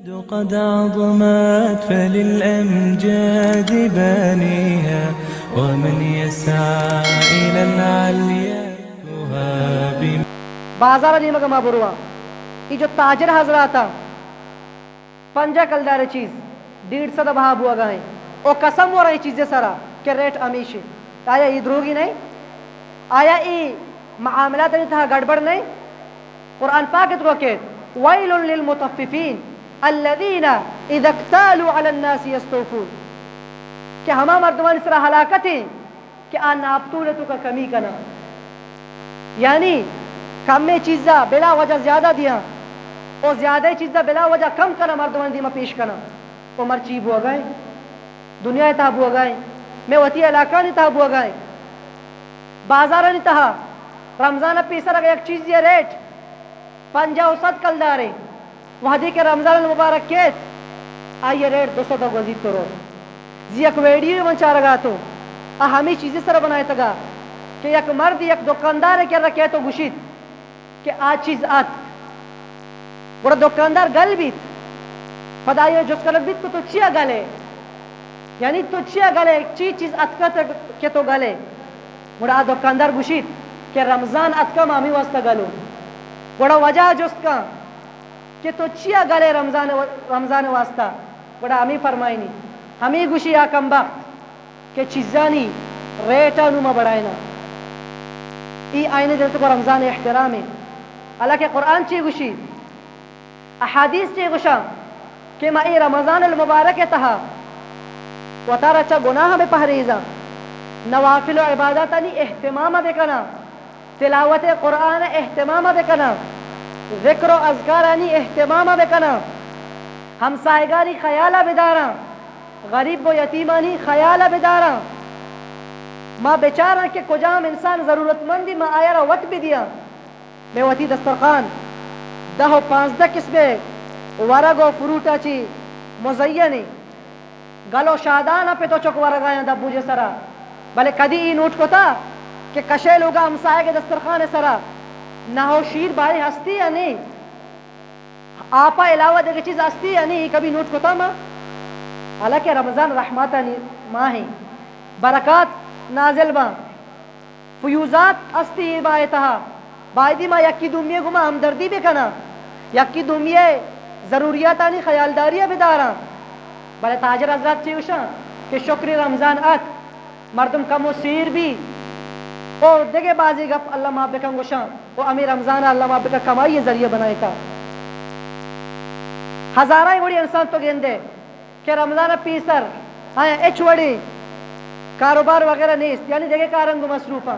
قد عظمت فللأمجاد بانيها، ومن يسعى إلى العليا يهاب. بازار نیمگ ما برواں، ای جو تاجر حضرات، پنجاہ کلدار چیز ڈیڑھ سد بہا بوگا ہیں، او قسم ورا ای چیز سرا کہ ریٹ ہمیش ہے. آیا ای دروگی نہیں؟ آیا ای معاملات تہا گڑبڑ نہیں؟ قرآن پاک تو کہت، ویل للمطففین الذین اذا اکتالوا علی الناس یستوفون، کہ ہما مردمانی سرا ہلاکت ہیں کہ آ ناپتول توکا کمی کناں، یعنی کمیں چیزا بلا وجہ زیادہ دیاں، او زیادہ چیزا بلا وجہ کم کناں، مردمانی دیما پیش کناں. او مرچی بوگا ہیں، دنیا تہا بوگا ہیں، میں وتی علاقانی تہا بوگا ہیں، بازارانی تہا رمضان پیسر اگر یک چیزی ریٹ پنجاہ و صد کلداریں، وہدے کہ رمضان المبارک کیت، آئی ریٹ دو سد گوزیت تو رو. زی یک ویڈیو من چارگا تو، آ ہمیں چیزی سر بنائے تگا کہ یک مرد یک دکاندار کرا کیت و گوشیت کہ آ چیز ات. گڑا دکاندار گل بیت، پدا آئی جست کنگ بیت کہ تو چیا گل ہے؟ یعنی تو چیا گل ہے؟ چی چیز اتکت کہ تو گل ہے؟ گڑا آ دکاندار گوشیت کہ رمضان اتکا، ما ہمیں واسطہ گلوں. گڑا وجہ جست کن کہ تو چیا گل ہے رمضان، رمضان واسطہ؟ گڑا ہمیں فرمائنی، ہمیں گوشی آ کمبخت کہ چیزانی ریٹ نو ما بڑھائینا. ای آئینے دلت کو رمضان احترام ہے. حالانکہ قرآن چی گوشی؟ احادیث چے گوشاں کہ ما اے رمضان المبارک ء تہا وتارا چہ گناہ بہ پہریزاں، نوافل و عباداتانی اہتمام بہ کناں، تلاوت قرآن ء اہتمام بہ کناں، ذکر و اذکارانی اہتمام بہ کناں، ہمسائگانی خیال ء بداراں، غریب و یتیمانی خیال ء بداراں. ما بچاراں کہ کجام انسان ضرورت مندی، ما آیارا وت بدیاں. مئے وتی دسترخان دہ و پانزدہ قسمے ورگ و فروٹا چی مزینے. گل و شادان ء پت و چک ورگایاں دبوجے سرا. بلے کدی ای نوٹ کتا کہ کشے لوگا ہمسایگ دسترخان سرا نہ و شیر بارے ہستی یا نی؟ آپا علاوہ دگہ چیز ہستی یا نی؟ ای کبھی نوٹ کتا ما؟ حالانکہ رمضان رحمتانی ماہیں، برکات نازل باں. فیوضات استی اے ماہ ء تہا، بایدی ما یکی دومی ء گوما ہمدردی بکناں، یکی دومی ء ضروریاتانی خیالداری ء بداراں. بلے تاجر حضرات چی گوشاں کہ شکر رمضان ات، مردم کم و سیر بی، او دگہ بازی گپ اللہ معاف بکن گوشاں، او ہمیں رمضان ء اللہ معاف بکن کمائی ء ذریعہ بنائیتا. ہزارائیں وڑی انسان تو گندے کہ رمضان ء پیسر آیاں ہچ وڑیں کاروبار وغیرہ نیست، یعنی دگہ کاراں گوں مصروف آں.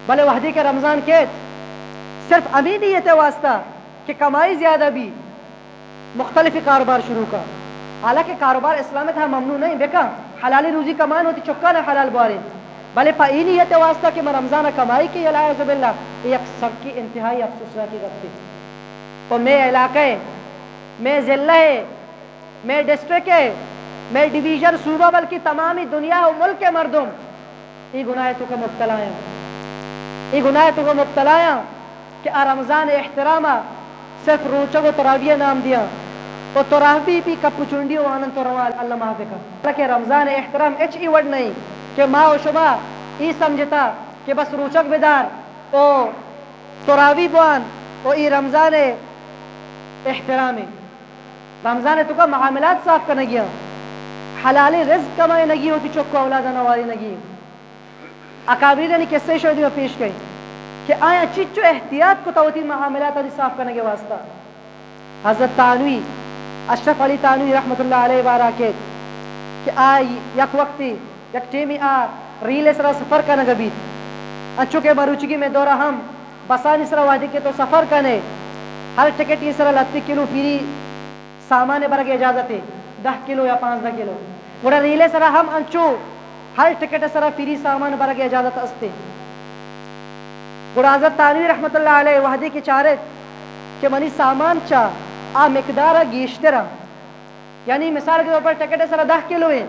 بلے وہدے کہ رمضان کیت، صرف ہمے نیت ء واسطہ کہ کمائی زیادہ بی، مختلف کاروبار شروع کا. حالانکہ کاروبار اسلام ء تہا ممنوع نہیں، بکا حلالی روزی کمان، وتی چکان حلال بوارے. بلے پہ ای نیت ء واسطہ کہ من رمضان ء کمائی کے، العیاذ باللہ، یہ یک سکی انتہائی افسوسناکی گپے. و مے علاقہ ء، مے ضلع ء، مئے ڈسٹرکٹ ء، مئے ڈویژن، صوبہ، بلکہ تمامی دنیا و ملک ء مردم ای گناہ ء توکا مبتلا آں. ای گناہ ء توکا مبتلا آں کہ آ رمضان ء احترام ء صرف روچگ و تراویح ء نام دیاں و تراویح بھی کپ و چنڈی و آنند تو رواں، اللہ معاف بکن. حالانکہ رمضان ء احترام اچ ای وڑ نہیں کہ ما و شما ای سمجھتا کہ بس روچگ بدار و تراویح بوان و ای رمضان ء احترام ء. رمضان ء توکا معاملات صاف کنگی آں، حلالیں رزق کمائینگی، وتی چک و اولاداں وارینگی. اکابرینانی قصہ شما دیما پیش کئیں کہ آیاں چچو احتیاط کتا وتی معاملاتانی صاف کنگ ء واسطہ. حضرت تھانوی، اشرف علی تھانوی رحمت اللہ علیہ بارا کیت کہ آ یک وقتی، یک ٹیمی آ ریل ء سرا سفر کنگ بیت. انچو کہ مروچگی میں دورا ہم بسانی سرا وہدے کہ تو سفر کنے، ہر ٹکٹی سرا لتے کلو پیری سامان برگ اجازت ہے، دہ کلو یا پانزدہ کلو. گڑا ریل سرا ہم انچو ہر ٹکٹ سرا فری سامان برگ اجازت استے. گڑا حضرت تھانوی رحمت اللہ علیہ وہدے کہ چارت کہ منی سامان چا آ مقدار گیشتر، یعنی مثال کے طور پر ٹکٹ سرا دہ کلو ہیں،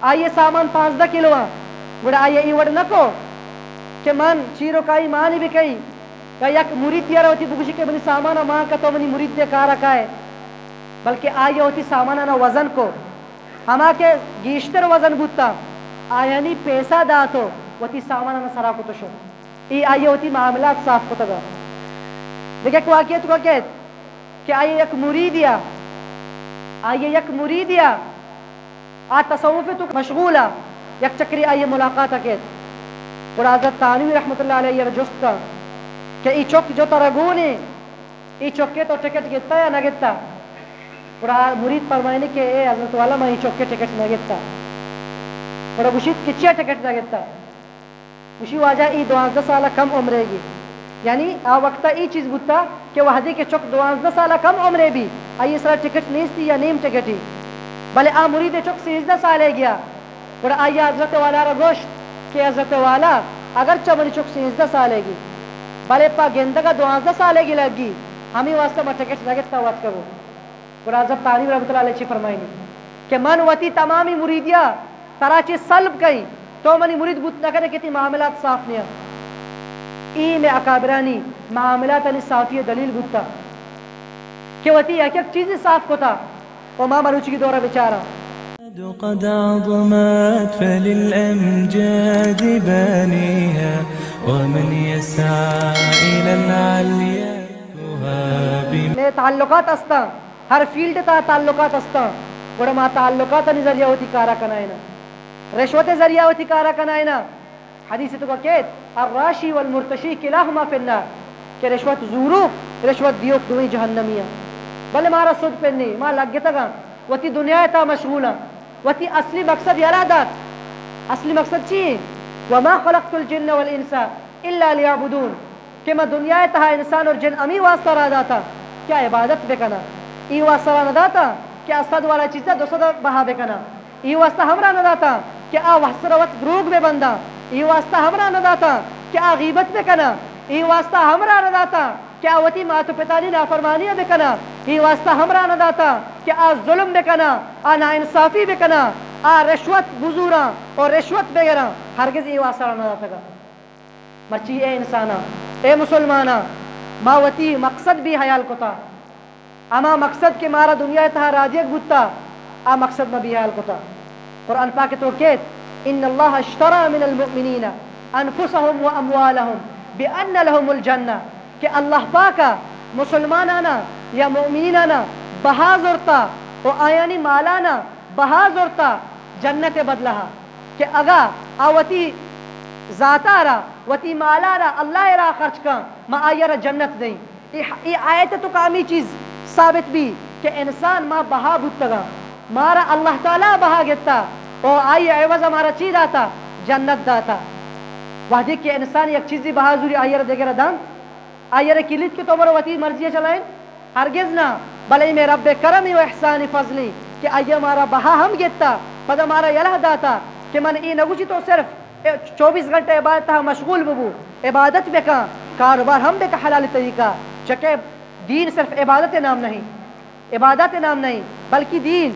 آئی سامان پانزدہ کلو آں، گڑا آئی ای وڑ نہ کو کہ من چیرو کائی مانی بکئی یا یک مرید یارا وتی بگوشی کہ منی سامان مان کا، تو منی مرید دے کارا کائے. بلکہ آئی ءَ وتی ساماناں وزن کو، ہما کہ گیشتر وزن بوتا، آیانی پیسہ دات و وتی ساماناں سرا کت و شت۔ ای آئی ءَ وتی معاملات صاف کتگا۔ دگہ یک واقعہ تو کیت کہ آئی ءِ یک مریدیا، آئی ءِ یک مریدیا، آ تصوف تو مشغولا، یک چکری آئی ءِ ملاقات کیت۔ گڑا حضرت تھانوی رحمت اللہ علیہ ءَ جست کا کہ ای چک جو ترا گونے، ای چکے تو ٹکٹ گتا یا نہ گتا؟ گڑا مرید فرمائنی کہ اے حضرت والا، من ای چکے ٹکٹ نہ گتا۔ گڑا گوشیت کہ چیا ٹکٹ نہ گتا؟ گوشی، واجہ، ای دوازدہ سال کم عمرے گی۔ یعنی آ وقتا ای چیز بوتا کہ وہدے کہ چک دوازدہ سال کم عمرے بی، آئی سرا ٹکٹ نیستی یا نیم ٹکٹی۔ بلے آ مرید چک سیزدہ سالے گیا۔ گڑا آئی حضرت والا را گوشت کہ حضرت والا، اگرچہ منی چک سیزدہ سالے گی، بلے پا گندگا دوازدہ سالے گی لگی، ہمیں واسطہ ما ٹکٹ نہ گتا وت کبو۔ گڑا حضرت تھانوی رحمت اللہ علیہ چی فرمائنی کہ من وتی تمامی مریدیا ترا چی سلب کئی، تو منی مرید بوت نہ کنے کہ تی معاملات صاف نیا۔ ای میں اکابرانی معاملاتانی صافی دلیل بوتا کہ وتی یک یک چیزی صاف کتا۔ و ما مروچی دورہ بچارا۔ قد عظمت فللأمجاد بانيها، ومن يسعى إلى العليا يهاب. میں تعلقات استاں، ہر فیلڈ تا تعلقات استاں، گڑا ما تعلقاتانی ذریعہ وتی کارا کنائنا، رشوت ذریعہ وتی کارا کنائنا۔ حدیث تو کیت، الراشی والمرتشی کلاہما فی النار، کہ رشوت زوروک، رشوت دیوک دوئیں جہنمی آں۔ بلے مارا سد پہ نی، ما لگتگاں، وتی دنیا تا مشغولاں، وتی اصلی مقصد یلا دات۔ اصلی مقصد چی؟ وما خلقت الجن والانس الا لیعبدون، کہ ما دنیا تہا انسان اور جن امی واسطہ را داتا کہ عبادت بکنا۔ ای واسطہ را نہ داتا کہ اسد والا چیزا دو سد بہا بکنا۔ ای واسطہ ہم را نہ داتا کہ آ وحسر وت دروگ بہ بنداں۔ ای واسطہ ہم را نہ داتا کہ آ غیبت بہ کناں۔ ای واسطہ ہم را نہ داتا کہ آ وتی مات و پتانی نافرمانی بہ کناں۔ ای واسطہ ہم را نہ داتا کہ آ ظلم بہ کناں، آ ناانصافی بہ کناں، آ رشوت بزوراں اور رشوت بگراں۔ ہرگز ای واسطہ را نہ داتگا۔ مرچی اے انساناں، اے مسلماناں، ما وتی مقصد بھی حیال کتا۔ ہما مقصد کہ مارا دنیا تہا رادیگ بوتا، آ مقصد ما بیحال کتا۔ قرآن پاک تو کیت، ان اللہ اشتری من المؤمنین انفسهم واموالهم بان لهم الجنہ، کہ اللہ پاکا مسلمانانا یا مؤمنینانا بہا زرتا و آیانی مالانا بہا زرتا جنت بدلہا، کہ اگا آ وتی ذاتا را، وتی مالا را اللہ را خرچ کن، ما آئی را جنت دیں۔ ای، ای آیت تو کامی چیز ثابت بی کہ انسان ما بہا بوتگا، مارا اللہ تعالی بہا گتا، او آئی عوض مارا چی داتا؟ جنت داتا۔ وہدے کہ انسان یک چیزی بہا زوری آئی را دگرا دنت، آئی را کلیت کہ تو برو وتی مرضی چلائیں؟ ہرگز نہ، بلے میں رب کرم و احسان فضلی کہ آئی مارا بہا ہم گتا، پدا مارا یلہ داتا کہ من ای نگوشی تو صرف چوبیس گھنٹہ عبادت تہا مشغول ببو، عبادت بکن، کاروبار ہم بکن حلال طریقہ، چکہ دین صرف عبادت نام نہیں، عبادت نام نہیں، بلکہ دین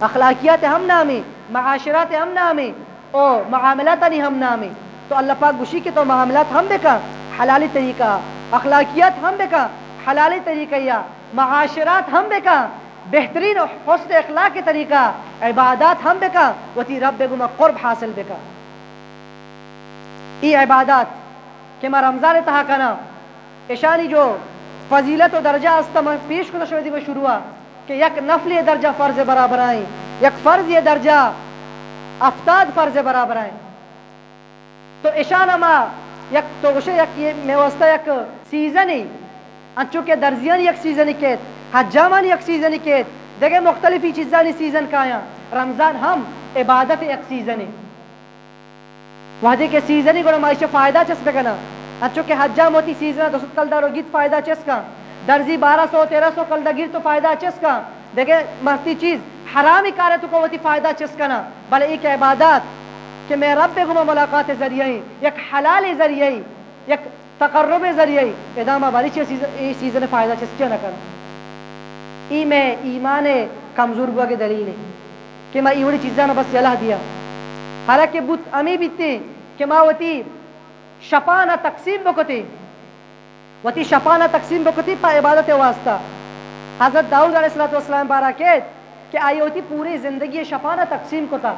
اخلاقیات ہم نامی، معاشرات ہم نامی، او معاملاتانی ہم نامی۔ تو اللہ پاک گوشی کہ تو معاملات ہم بکن حلالی طریقہ، اخلاقیات ہم بکن حلالی طریقہ یا معاشرات ہم بکن، بہترین و حسن اخلاق طریقہ، عبادات ہم بکن، وتی رب گما قرب حاصل بکن۔ ای عبادات کہ ما رمضان تہا کناں، اشانی جو فضیلت و درجہ است، من پیش کتا شمئے دیما شروع کہ یک نفل درجہ فرض برابر آئیں، یک فرض درجہ ہفتاد فرض برابر آئیں۔ تو اشان ما یک، تو گوشے یک، یہ میں واسطہ یک سیزن ہی، انچو کہ درزیانی یک سیزن ہی کیت، حجامانی یک سیزن ہی کیت، دگہ مختلفی چیزانی سیزن کایاں، رمضان ہم عبادت یک سیزن ہی۔ وہدے کہ سیزنی گڑا ما ایشی فائدہ چست بکناں۔ انچو کہ حجام وتی سیزن دو سد کلدار و گیت فائدہ چست کن۔ درزی بارہ سو تیرہ سو کلدار گیت تو فائدہ چست کن۔ دگہ مستی چیز حرامی کارے تو کو وتی فائدہ چست کنا۔ بلے ای کہ عبادات کہ میں رب گما ملاقات ذریعہ ہی، یک حلال ذریعہ ہی، یک تقرب ذریعہ ہی، ادا ما باری چی سیزن، ای سیزن فائدہ چست نہ کن۔ ای میں ایمان کمزور بوگ دلیل ہے۔ کہ ما ای وڑی چیزاں بس یلہ دیا۔ حالانکہ بوت ہمیں بیتے کہ ما وتی شپانا تقسیم بکتے، وتی شپانا تقسیم بکتے پا عبادت واسطہ۔ حضرت داؤد علیہ الصلوۃ والسلام بارہ کیت کہ آئی وتی پوری زندگی شپانا تقسیم کتا۔